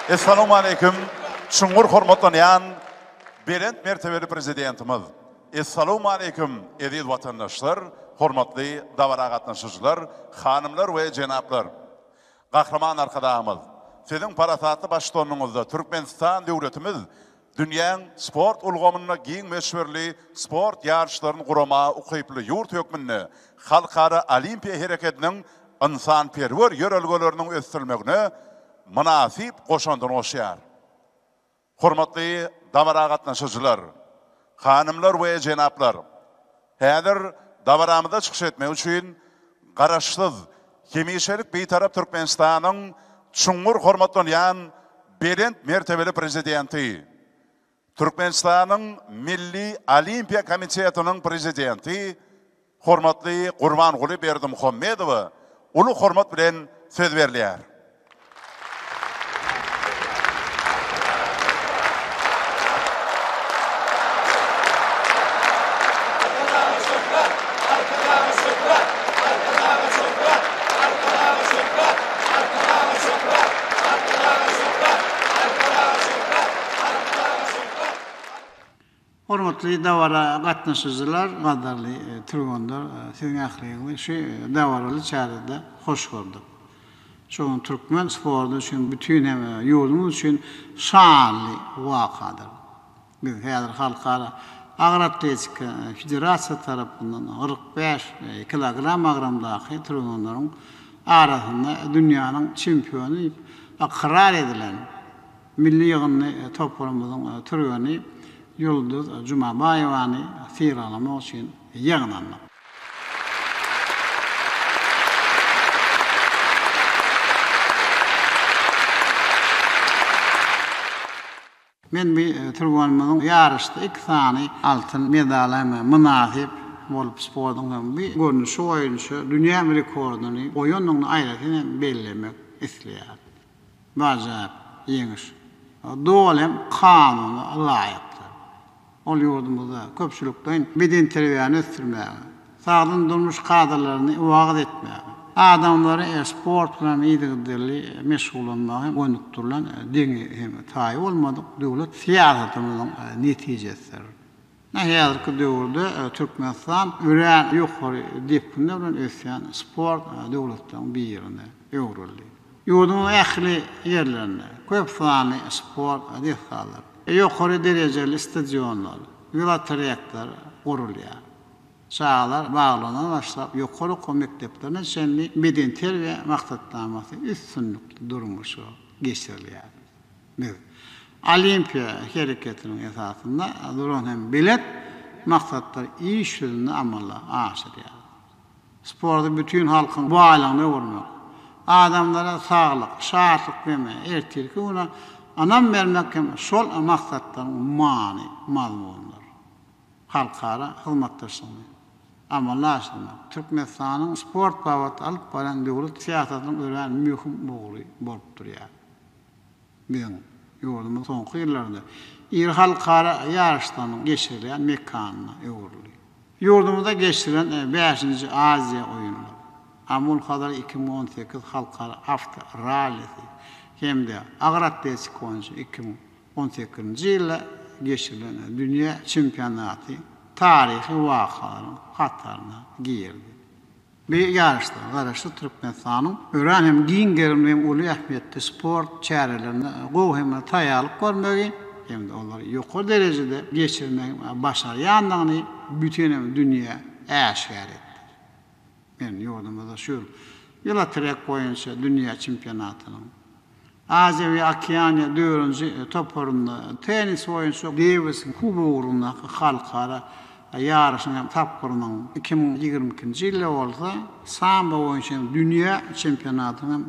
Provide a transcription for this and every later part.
Essalawmaleýkim, çuňňur hormatlanýan belent mertebeli Prezidentimiz! Essalawmaleýkim, eziz watandaşlar, hormatly dabara gatnaşyjylar, hanymlar we jenaplar! Gahryman Arkadagymyz, Siziň parasatly baştutanyňyzda Türkmenistan döwletimiz dünýäň sport ulgamynda giň möçberli sport ýaryşlaryny guramaga ukyply ýurt hökmünde halkara olimpiýa hereketiniň ynsanperwer ýörelgeleriniň ösdürilmegine mynasyp goşandyny goşýar. Hormatly dabara gatnaşyjylar, hanymlar we jenaplar! Häzir dabaramyzda çykyş etmek üçin Garaşsyz, hemişelik Bitarap Türkmenistanyň çuňňur hormatlanýan belent mertebeli Prezidenti, Türkmenistanyň Milli Olimpiýa komitetiniň Prezidenti Hormatly Gurbanguly Berdimuhamedowa uly hormat bilen söz berilýär. Arkadaga şöhrat! Arkadaga şöhrat! Arkadaga şöhrat! Arkadaga şöhrat! Arkadaga şöhrat! Arkadaga şöhrat! Arkadaga şöhrat! Arkadaga şöhrat! Hormatly dabara gatnaşyjylar, gadyrly türgenler, siziň ähliňizi şu dabaraly çärede hoş gördük. Şu gün türkmen sporty üçin, bütin hem ýurdumyz üçin şanly wakadyr. Biz häzir Halkara agyr atletika federasiýasy tarapyndan 45 kilogram agramdaky türgenleriň arasynda dünýäniň çempiony diýip ykrar edilen Milli ýygyndy toparymyzyň türgeni Ýulduz Jumabaýewany sylaglamak üçin ýygnandyk. Men bu türgenimiziň ýaryşda iki sany altyn medala hem mynasyp bolup sportuň hem bu görnüşi boýunça dünýä rekordyny goýandygyny aýratyn hem bellemek isleýärin. Bu ajaýyp ýeňiş doly hem kanuna laýykdyr. Ol ýurdumyzda köpçülikleýin bedenterbiýäni ösdürmäge, sagdyn durmuş kadalaryny wagyz etmäge, adamlary sport bilen yzygiderli meşgullanmaga gönükdirilen deňi hem taýy bolmadyk döwlet syýasatymyzyň netijesidir. Häzirki döwürde Türkmenistan örän ýokary depginler bilen ösýän sport döwletleriň birine öwrüldi. Ýurduň ähli ýerlerinde köp sanly sport desgalary, ýokary derejeli stadionlar, welotrekler gurulýar. Çagalar baglaryndan başlap, ýokary okuw mekdeplerine çenli bedenterbiýe maksatnamasy üstünlikli durmuşa geçirilýär. Biz Olimpiýa hereketiniň esasynda duran hem belent maksatlary iş ýüzünde amala aşyrýarys. Sporty bütin halkyň baýlygyna öwürmek, adamlara saglyk, şatlyk hem ertirki güne ynam bermek hem şol maksatlaryň many-mazmunydyr. Halkara hyzmatdaşlygyny amala aşyrmak Türkmenistanyň sport babatda alyp barýan döwlet syýasatynyň örän möhüm ugry bolup durýar. Biziň ýurdumyz soňky ýyllarda iri halkara ýaryşlarynyň geçirilýän mekanyna öwrüldi. Ýurdumyzda geçirilen bäşinji Aziýa oýunlary, Amul-Hazar 2018 halkara awto rallisi hem-de agyr atletika boýunça 2018-nji ýylda geçirilen dünýä çempionaty taryhy wakalaryň hataryna girdi. Bu ýaryşda Garaşsyz Türkmenistanyň örän hem giň gerimli hem uly ähmiýetli sport çärelerine gowy hem taýýarlyk görmegi hem-de olary ýokary derejede geçirmegi başarýandygyny bütin hem dünýä äşgär etdi. Men ýurdumyzda şu ýyl welotrek boýunça dünýä çempionatynyň Aziýa we Okeaniýa dördünji toparynda tennis boýunça Dewisiň kubogy ugrundaky halkara ýaryşyň hem tapgyrynyň, 2022-nji ýylda bolsa sambo boýunça hem dünýä çempionatynyň hem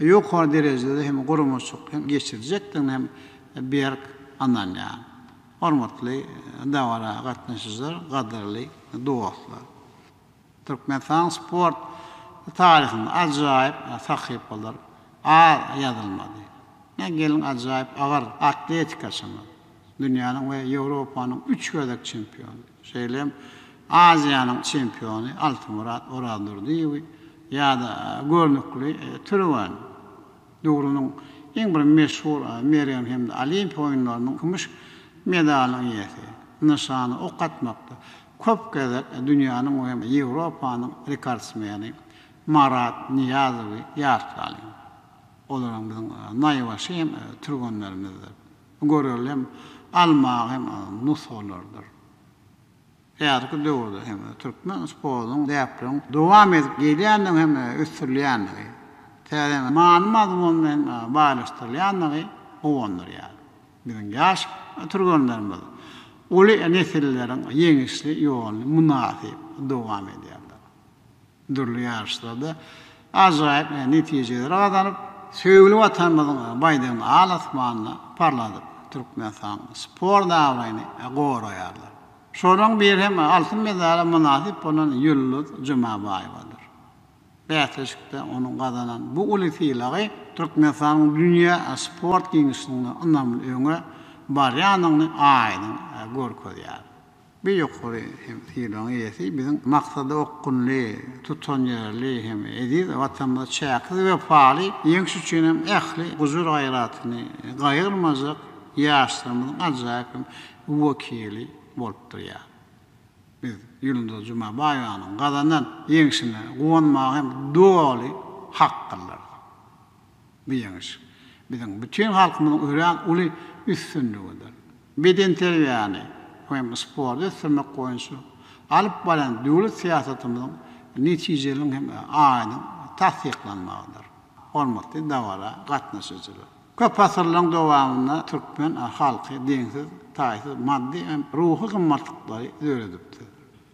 ýokary derejede hem guramaçylykly hem geçiriljekdigine hem berk ynanýaryn. Hormatly dabara gatnaşyjylar, gadyrly dostlar! Türkmenistanyň sport taryhynda ajaýyp sahypalar az ýazylmady. Ine, geliň ajaýyp agyr atletikaçymyz, dünýäniň we Ýewropanyň üç gezek çempiony, şeýle hem Aziýanyň çempiony Altymyrat Orazdurdyýewi ýa-da görnükli türgen, döwrüniň. iň bir meşhur mergen hem-de Olimpiýa oýunlarynyň kümüş medalynyň eýesi, nyşana ok atmakda köp gezek dünýäniň we hem Ýewropanyň rekordsmeni Marat Nyýazowy ýatlalyň. Olaram biziň naýbaşy hem türgenlerimizdir. Görelde hem almaga hem nusgalardyr. Häzirki döwürde hem türkmen sportunyň däpleriniň dowam edip gelýändigi hem ösdürilýändigi, täze many-mazmun bilen baýlaşdyrylýandygy guwandyrýar. Biziň ýaş türgenlerimiz uly nesilleriň ýeňişli ýoluny mynasyp dowam edýärler. Dürli ýaryşlarda ajaýyp netijeleri gazanyp, söýgüli Watanymyzyň baýdagyny al asmanda parladyp, Türkmenistanyň sport abraýyny goraýarlar. Şolaryň biri hem altyn medala mynasyp bolan Ýulduz Jumabaýewadyr. Bäsleşikde onuň gazanan bu uly sylagy Türkmenistanyň dünýä sport giňişliginde ynamly öňe barýandygyny aýdyň görkezýär. Bu ýokary hem sylagyň eýesi biziň maksada okgunly, tutanýerli hem eziz Watanymyza çäksiz wepaly, ýeňiş üçin hem ähli gujur-gaýratyny gaýgyrmajak ýaşlarymyzyň ajaýyp hem wekili bolup durýar. Biz Ýulduz Jumabaýewanyň gazanan ýeňşine guwanmaga hem doly haklydyrys. Bu ýeňiş biziň bütin halkymyzyň örän uly üstünligidir. Bedenterbiýäni hem sporty ösdürmek boýunça alyp barýan döwlet syýasatymyzyň netijeliginiň hem aýdyň tassyklanmagydyr. Hormatly dabara gatnaşyjylar! Köp asyrlaryň dowamynda türkmen halky deňsiz-taýsyz maddy hem ruhy gymmatlyklary döredipdir.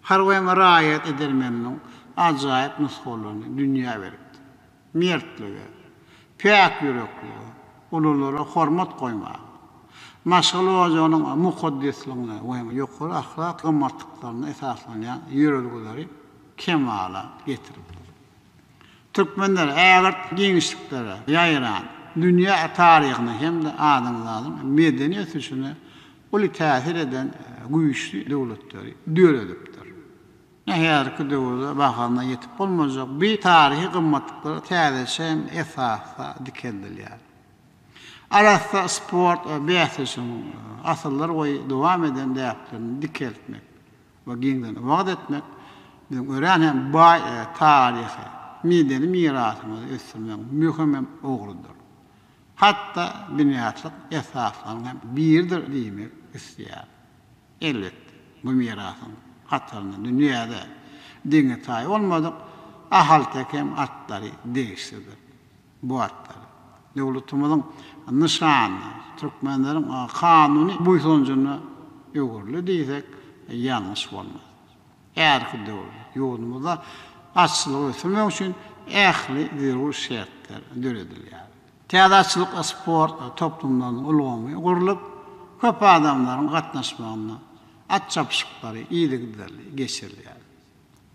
Harby hem raýat edermenligiň ajaýyp nusgalaryny dünýä beripdir. Mertlige, päk ýüreklige, ululara hormat goýmaga, maşgala ojagynyň mukaddesligine we ýokary ahlak gymmatlyklaryna esaslanýan ýörelgeleri kemala getiripdir. Türkmenler ägirt giňişliklere ýaýran, dünýä taryhyna hem-de adamzadyň medeni ösüşine uly täsir eden güýçli döwletleri döredipdir. Häzirki döwürde bahasyna ýetip bolmajak bu taryhy gymmatlyklar täzeçe hem esasda dikeldilýär. Arassa sport bäsleşiginiň asyrlar boýy dowam eden däplerini dikeltmek we giňden wagyz etmek biziň örän hem baý taryhy, medeni mirasymyzy ösdürmegiň möhüm hem ugrudyr. Hatda binýatlyk esaslaryň hem biridir diýmek isleýärin. Elbetde, bu mirasyň hatarynda dünýäde deňi-taýy bolmadyk ahalteke hem atlary degişlidir. Bu atlar döwletimiziň nyşanyna, türkmenleriň kanuny buýsanjyna öwrüldi diýsek, ýalňyş bolmaz. Häzirki döwürde ýurdumyzda atçylygy ösdürmek üçin ähli zerur şertler döredilýär. Täze atçylyk sport toplumlarynyň ulgamy gurlup, köp adamlaryň gatnaşmagynda at çapyşyklary yzygiderli geçirilýär.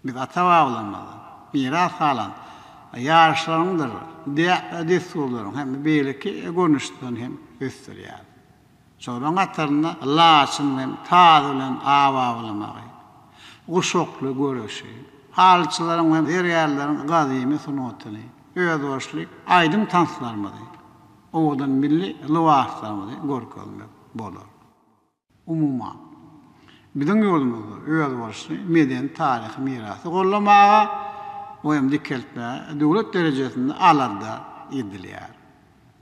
Biz ata-babalarymyzdan miras galan ýaryşlaryňdyr däp-dessurlaryň hem beýleki görnüşlerini hem ösdürýäris. Şolaryň hatarynda laçyn hem taz bilen aw awlamagy, guşakly göreşi, halyçylaryň hem zergärleriň gadymy sungatyny, özboluşly aýdym-tanslarymyzy, owadan milli lybaslarymyzy görkezmek bolar. Umuman, biziň ýurdumyzda özboluşly medeni-taryhy mirasy goldamaga we hem dikeltmäge döwlet derejesinde alada edilýär.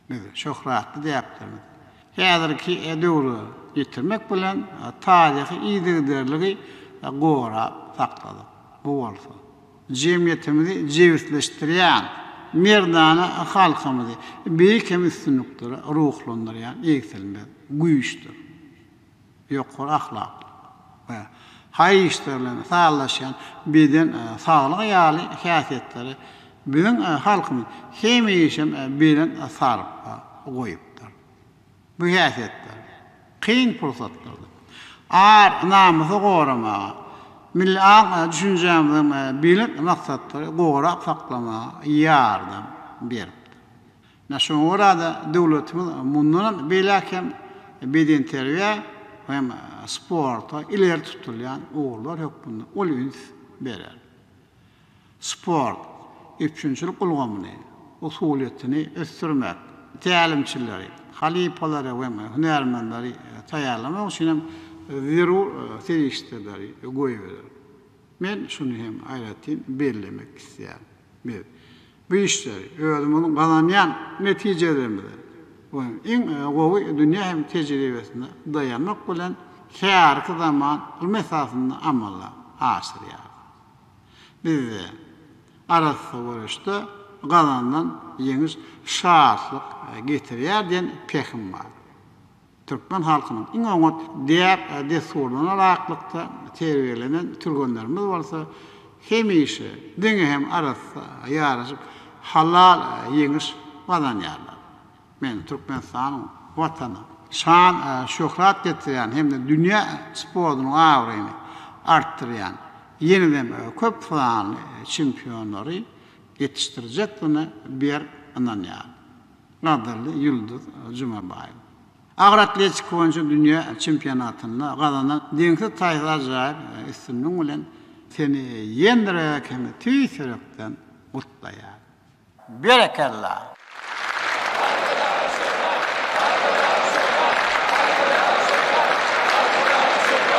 Biz şöhratly däplerimizi häzirki döwre ýetirmek bilen, taryhy yzygiderligi gorap sakladyk. Bu bolsa, jemgyýetimizi jebisleşdirýän, merdana halkymyzy beýik hem üstünliklere ruhlandyrýan egsilmez güýçdür. Ýokary ahlaklylyk we haýyr işler bilen sazlaşýan beden saglygy ýaly häsiýetleri biziň halkymyz hemişem belent sarpa goýupdyr. Bu häsiýetler kyn pursatlarda ar-namysy goramaga, milli aň-düşünjämiziň belent maksatlary gorap saklamaga ýardam beripdir. Ine, şoňa görä-de, döwletimiz mundanam beýläk hem bedenterbiýä hem sporta ileri tutulýan ugurlar hökmünde uly üns berer. Sport üpjünçilik ulgamyny, usulyýetini ösdürmek. Tälimçileri, halypalary we hünärmenleri taýýarlamak üçin hem zerur serişdeleri goýberer. Men şuny hem aýratyn bellemek isleýärin. Biz bu işleri özümiziň gazanýan netijelerimize we iň gowy dünýä hem tejribesine daýanmak bilen häzirki zaman ylmy esasynda amala aşyrýarys. Bizde arassa göreşde gazanylan ýeňiş şatlyk getirýär diýen pähim bar. Türkmen halkynyň iň oňat däp-dessurlaryna laýyklykda terbiýelenen türgenlerimiz bolsa hemişe diňe hem arassa ýaryşyp, halal ýeňiş gazanýarlar. Men Türkmenistanyň Watana şan-şöhrat getirýän hem-de dünýä sportunyň abraýyny artdyrýan ýene-de köp sanly çempionlary ýetişdirjekdigine berk ynanýaryn. Gadyrly Ýulduz Jumabaýewa. Agyr atletika boýunça dünýä çempionatynda gazanan deňsiz-taýsyz ajaýyp üstünligiň bilen seni ýene-de hem tüýs ýürekden gutlaýaryn. Berekella! Arkadaga şöhrat! Arkadaga şöhrat! Arkadaga şöhrat!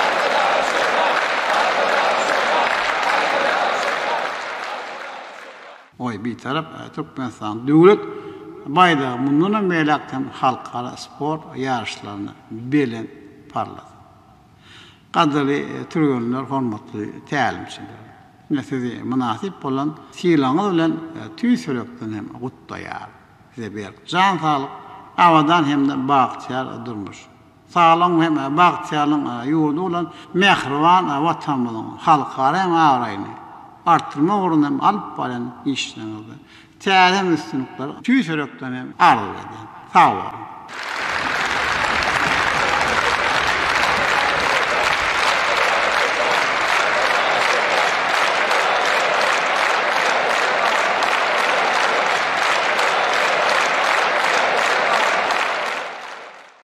Arkadaga şöhrat! Arkadaga şöhrat! Arkadaga şöhrat! Arkadaga şöhrat! Arkadaga şöhrat! Goý, Bitarap Türkmenistanyň Döwlet baýdagy mundanam beýläk hem halkara sport ýaryşlarynda belent parlasyn! Gadyrly türgenler, hormatly tälimçiler! Men sizi mynasyp bolan sylagyňyz bilen tüýs ýürekden hem gutlaýaryn. Size berk jan saglyk, abadan hem-de bagtyýar durmuş, saglygyň hem bagtyýarlygyň ýurdy bolan mähriban Watanymyzyň halkara hem abraýyny artdyrmak ugrunda hem alyp barýan işleriňizde täze hem üstünlikleri tüýs ýürekden hem arzuw edýän. Sag boluň!